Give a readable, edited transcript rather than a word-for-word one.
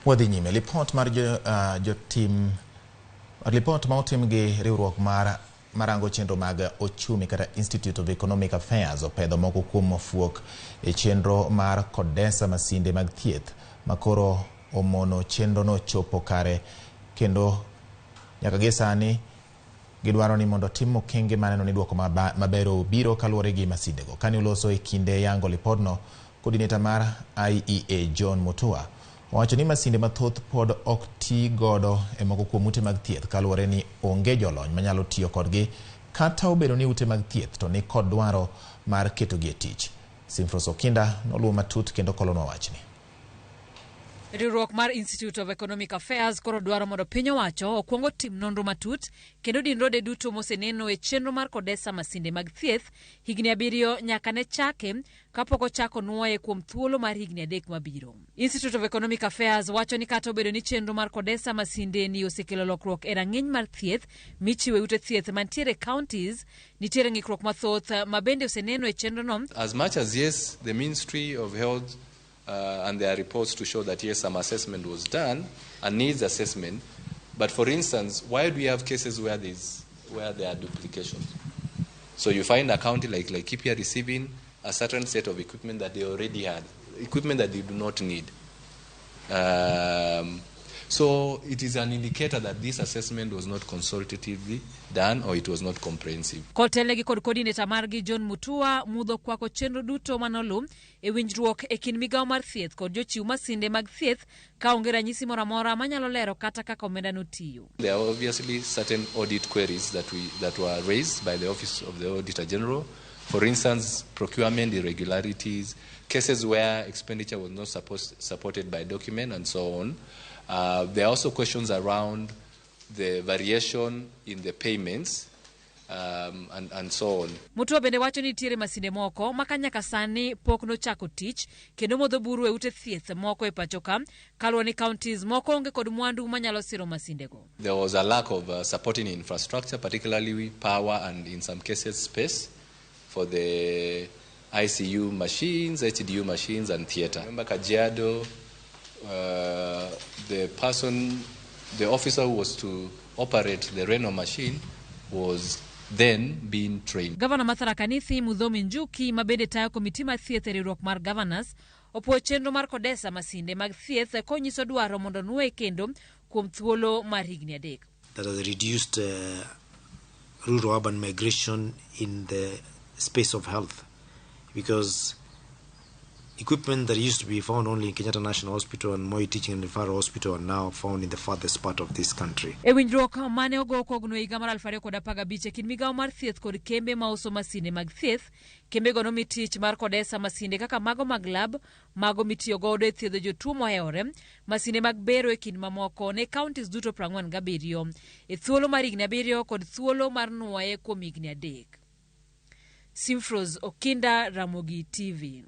Wadhi nyime. Lipot mar jo, jotim lipot ma otim gi riwruok mar marango chenro mag ochumi kata Institute of Economic Affairs opedho moko kuom fuok e chenro mar kodesa masinde mag thieth makoro omono chenrono chopo kare kendo nyaka gi sani gidwaro ni mondo otim okenge maneno ni duoko maber obiro kaluwore gi masindego. Kane oloso e kinde yango lipodno, coordinator mar IEA John Mutua owacho ni masinde mathoth pod ok ti godo e moko kuom ute mag thieth kaluwore ni onge jolony manyalo tiyo kodgi kata obedo ni ute mag thieth to ni kod dwaro mar ketogi e tich. Simfros Okinda noluwo matut kendo kolonwa wachni. Riwruok mar Institute of Economic Affairs koro dwaro mondo piny owacho okwong otim nonro matut kendo din rode duto moseneno e chenro mar kodesa masinde mag thieth higni 7 nyaka ne chake kapok ochako nuoye kuom thuolo mar higni 3 mabiro. Institute of Economic Affairs wacho ni kata obedo ni chenro mar kodesa masinde ni osekelo lokruok e rang'iny mar thieth michiwo e ute thieth mantiere e counties, nitiere ng'ikruok mathoth ma bende oseneno e chenrono. As much as yes, the Ministry of Health and there are reports to show that yes, some assessment was done, a needs assessment, but for instance, why do we have cases where there are duplications? So you find a county like Laikipia receiving a certain set of equipment that they already had, equipment that they do not need. So it is an indicator that this assessment was not consultatively done or it was not comprehensive. Kotelnegi kod coordinator margi John Mutua, mudho kwako chenro duto manolu e winjruok e kind migawo mar thieth kod jochiw masinde mag thieth ka onge ranyisi moro amora manyalo lero kata kaka omenda no tiyo. There are obviously certain audit queries that were raised by the Office of the Auditor General. For instance, procurement irregularities, cases where expenditure was not supported by document, and so on. There are also questions around the variation in the payments and so on. Mutua bende wacho ni nitiere masinde moko ma ka nyaka sani pok nochako tich kendo modho buru e ute thieth moko e pacho ka kaluwore ni counties moko onge kod mwandu manyalo siro masindego. There was a lack of supporting infrastructure, particularly power and in some cases space for the ICU machines, HDU machines and theatre. Remember Kajiado, the officer who was to operate the renal machine was then being trained. Gavana ma Tharaka Nithi Muthomi Njuki ma bende tayo komiti mar thieth e riwruok mar Governors opuoyo chenro mar kodesa masinde mag thieth konyiso dwaro mondo nuoye kendo kuom thuolo mar higni 3. That has reduced rural-urban migration in the space of health, because equipment that used to be found only in Kenyatta National Hospital and Moi Teaching and Referral Hospital are now found in the farthest part of this country. E winjruok mane ogo kogno e higa mar 2015 e kind migawo mar thieth kod kembe mauso masinde mag thieth, kembego nomi tich mar kodesa masinde kaka mago mag lab, mago mitiyo godo e thiedho jotuo mohewore, masinde mag bero e kind mamoko ne counties duto 47 e thuolo mar higni 7 kod thuolo mar nuoye kuom higni 3. Simfros Okinda, Ramogi TV.